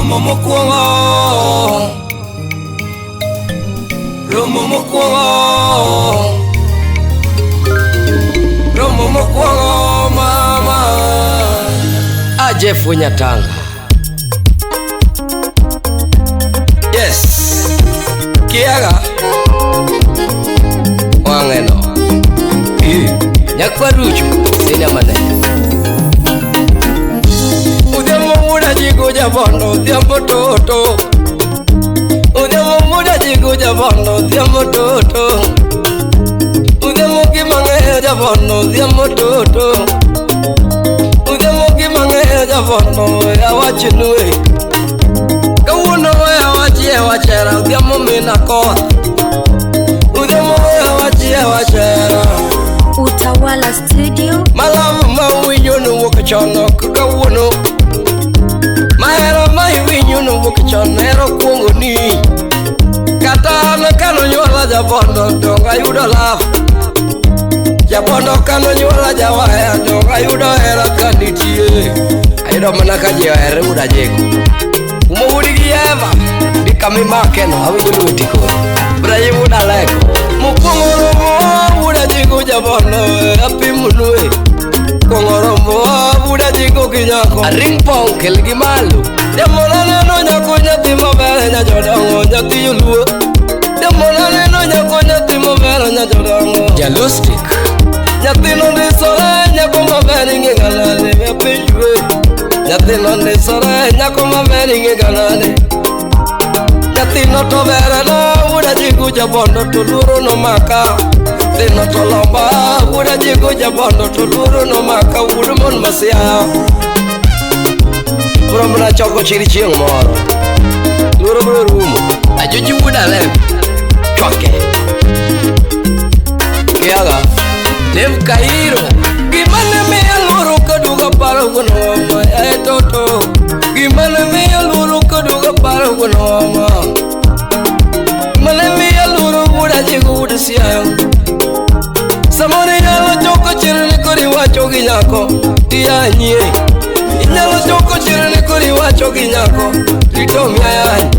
Romo mokwongo, romo mokwongo, romo mokwongo mama. A Jeff Nyatanga. Yes. Kiaga. Wang'eno. Nyakwarucho senior manager. Odhiambo muda jigo jabondo, odhiambo toto. Odhiambo muda jigo jabondo, odhiambo toto. Odhiambo gimang'eyo jabondo, odhiambo toto. Odhiambo gimang'eyo jabondo, we awachnu e. Kawuono we awachie wachera, odhiambo mina koth. Odhiambo we awachie wachera. Utawala Studio. Malamu ma uwinjo nowuok chon ok kawuono. Mahero ma iwinjo nowuok chon hero kuongo ni. Kata an kanonyuola jabondo donge ayudo love. Jabondo kanonyuola jawaya donge ayudo hera ka nitie. Ayudo mana ka ji ohere wuod Ajego. Umo wuod gi Eva, di kama imakeno awinjo lweti koro. Ibrahim wuod Aleko. Mokwongo romo wuod Ajego jabondo apimonu e. Kuongo romo wuod Ajego gi nyako. Aring pong kel gi malo. Jamola neno nyako nyathi maber nyajodongo nyathi joluo. Jamola neno nyako nyathi maber nyajodongo. Jalustik. Nyathino ndisore nyako maber ing'e ganane we penjwe. Nyathino ndisore nyako maber ing'e ganane. Nyathino to berena wuod Ajego jabondo to luoro nomaka. Nyathino to lomba wuod Ajego jabondo to luoro nomaka wuod mon ma Siaya. Bro mana choko chir chieng' moro. Luoro bro rumo. Ajoji wuod Aleko. Chwake. Kiaga. Lev Kairo. Gima ne miyo luoro kaduogo paro wuon mama e toto. Gima ne miyo luoro kaduogo paro wuon mama. Gima ne miyo luoro wuod Ajego wuod Siaya. Samoro inyalo choko chirni koro iwacho gi nyako tiyanyie. Inyalo choko chirni koro iwacho gi nyako titom ayany.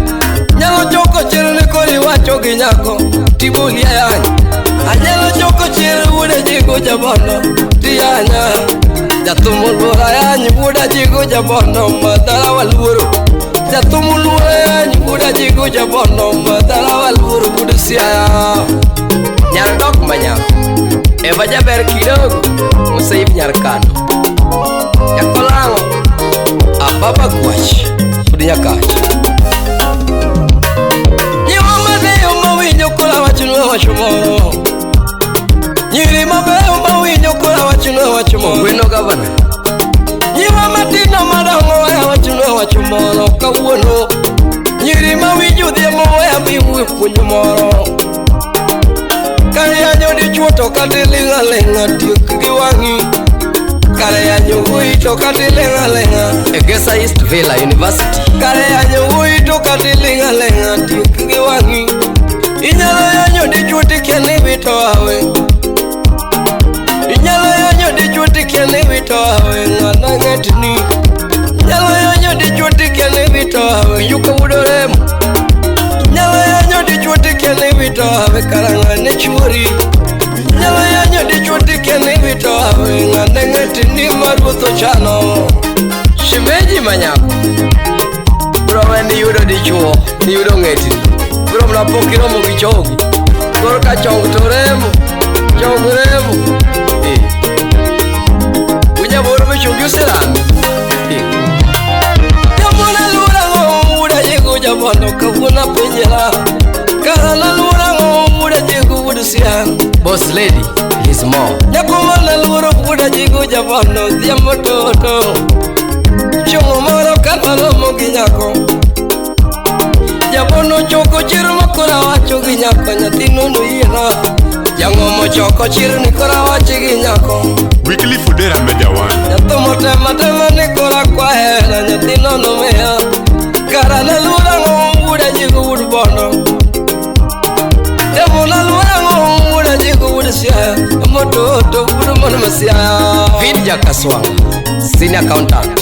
Inyalo choko chirni koro iwacho gi nyako tiboli ayany. Anyalo choko chir wuod Ajego jabondo tiyanya. Jathum oluoro ayany wuod Ajego jabondo madhara waluoro. Jathum oluoro ayany wuod Ajego jabondo madhara waluoro wuod Siaya. Nyar dok manyako. Eva jaber kidogo. Musaib nyar Kano. Jakolang'o. Ababa Kwach. Wuod Nyakach. Nyiwa mabeyo mawinjo koro awachnu wach moro. Nyiri mabeyo mawinjo koro awachnu wach moro. Gweno gavana. Nyiwa matindo madongo we awachnu wach moro kawuono. Nyiri mawinjo odhiambo we amiu puonj moro. Kar yanyo dichuo to kata iling' aling'a tiek gi wang'i. Kar yanyo wuoyi to kata iling' aling'a. Egesa East Villa University. Kar yanyo wuoyi to kata iling' aling'a tiek gi wang'i. Inyalo yanyo dichuo tikia ni wito awe. Inyalo yanyo dichuo tikia ni wito awe ng'ana ng'etni. Inyalo yanyo dichuo tikia ni wito awe yuka wuod Oremo. Inyalo yanyo dichuo tikia ni wito awe kara ng'ane chuori. Inyalo yanyo dichuo tikia ni wito awe ng'ane ng'etni ma ruoth ochano. Shemeji manyako. Bro we niyudo dichuo, niyudo ng'etni. Bro mana pok iromo gi chogi. Koro ka chong to remo, chong remo. Unyaboro be chongi oserami. Jamola luoro ang'o wuod Ajego jabondo kawuono apenjera. Kara naluoro ang'o wuod Ajego wuod Siaya. Boss lady, is more. Nyako mane luoro wuod Ajego jabondo odhiambo toto. Chieng' moro ka naromo gi nyako. Jabondo choko chir ma koro awacho gi nyako nyathino noyiena. Jang'omo choko chir ni koro awacho gi nyako. Weekly Fudera Media One. Nyathi motema tema ni koro akwahera nyathino nomiya. Kara naluoro ang'o wuod Ajego wuod Bondo. Jabondo naluoro ang'o wuod Ajego wuod Siaya. Mototo wuod mon ma Siaya. Vid Jakaswanga, senior accountant.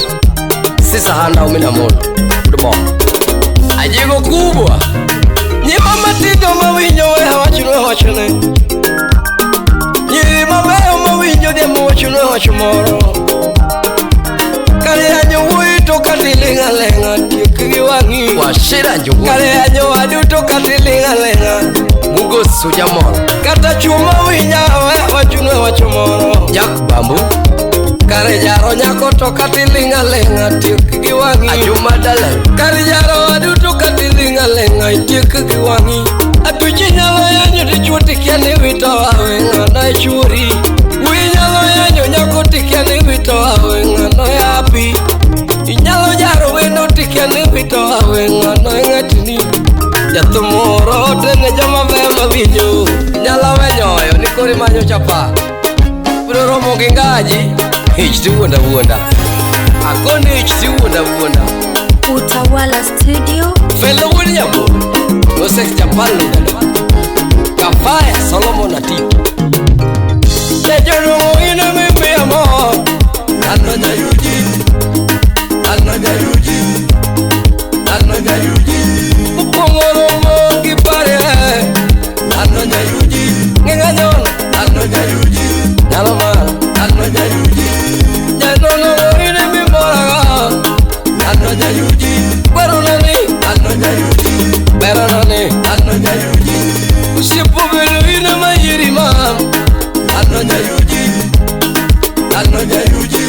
Sisa Handa Umina Mono, wuod Bo. Ajigo kubwa. Nyima matindo mawinjo we wachno wachne. Nyiri mabeyo mawinjo dhiambo wachno wach moro. Kare yanyo wuoyi to kata iling' aling'a tiek gi wang'i. Wachira Njuguna. Kare yanyo wadu to kata iling' aling'a. Mugo Suja Mall. Kata chuo mawinja we wachno wach moro. Jack Bambu. Kare jaro nyako to kata iling' aling'a tiek gi wang'i. Ajuma Dala. Kare jaro wadu to kata iling' aling'a tiek gi wang'i. Atuchi nyalo yanyo dichuo tikia ni wito awe ng'ano e chuori. Wuoyi nyalo yanyo nyako tikia ni wito awe ng'ano e api. Inyalo jaro wendo tikia ni wito awe ng'ano e ng'atni. Jathum moro tene joma beyo mawinjo. Nyalo we nyoyo ni koro imanyo chapa. Biro romo gi ngaji. Ich tiwuonda wuonda. Akoni ich tiwuonda wuonda. Utawala Studio. Felo wuod Nyaboro. Moses Japan Lugano. Kafaya Solomon Atito. Jajodongo in ema imiya mor. An jayuji. An jayuji. An jayuji. Mokwongo romo gi pare. An jayuji. Ng'e nyono. An jayuji. Nyalo mara. An jayuji. Jadongo in ema imoraga. An jayuji. Kwerona ni. An jayuji. Berona ni. An jayuji. Osiepo bedo in ema yieri mam. An jayuji. An jayuji.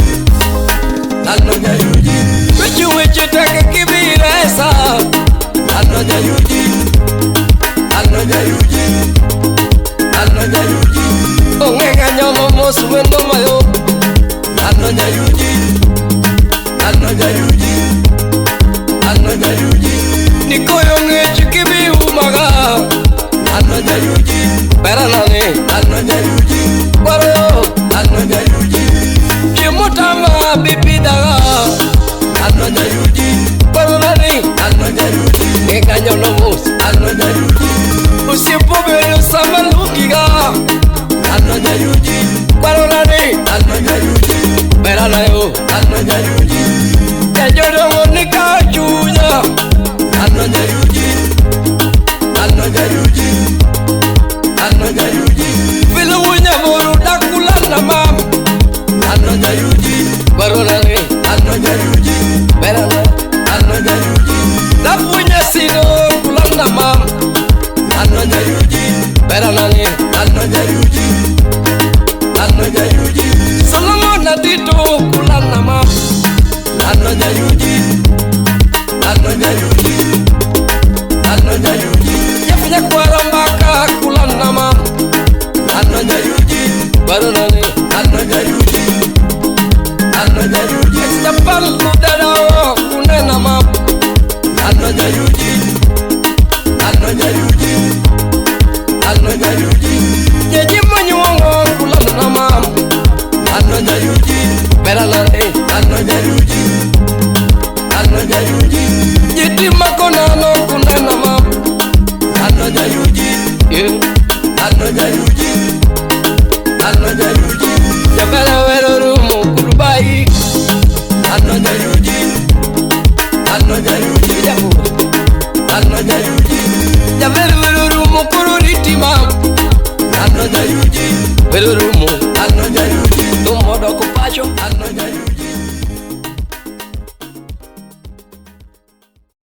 An jayuji. Weche weche tek kibiresa. An jayuji. An jayuji. An jayuji. Ong'e kanyono mos wendo mayom. An jayuji. An jayuji. An jayuji. Nikoyo ng'ech kibiumaga. An jayuji. Berana ni. An jayuji. Kwaro. An jayuji. Chiemo tama bipidhaga. An jayuji. Kwerona ni. An jayuji. Ng'e kanyono mos. An jayuji. Osiepo bedo sama luongiga. An jayuji. Kwerona ni. An jayuji. Berana yo. An jayuji. Jajodongo ni ka chunya. An jayuji. An jayuji. An jayuji. Filo wunyamoro dakulanda mam. An jayuji. Kwerona ni. An jayuji. Berana. An jayuji. Dapunya sino kulanda mam. An jayuji. Berana ni. An jayuji. An jayuji. Solomon Atito kulanda mam. An jayuji. An jayuji. An jayuji. Jeff Nyakwara mbaka kulanda mam. An jayuji. Kwerona ni. An jayuji. An jayuji. Japan kudadao kunena mam. An jayuji. An jayuji. An jayuji. Jeji manyuongo kulanda mam. An jayuji. Berana ni. An jayuji. An jayuji. Jiti makonano kunena mam. An jayuji. Yeah. An jayuji. An jayuji. Jabela wero rumo kudubai. An jayuji. An jayuji. Jabu. An jayuji. Jabela wero rumo kururiti mam. An jayuji. Wero rumo. An jayuji. Tumodo kupacho. An jayuji.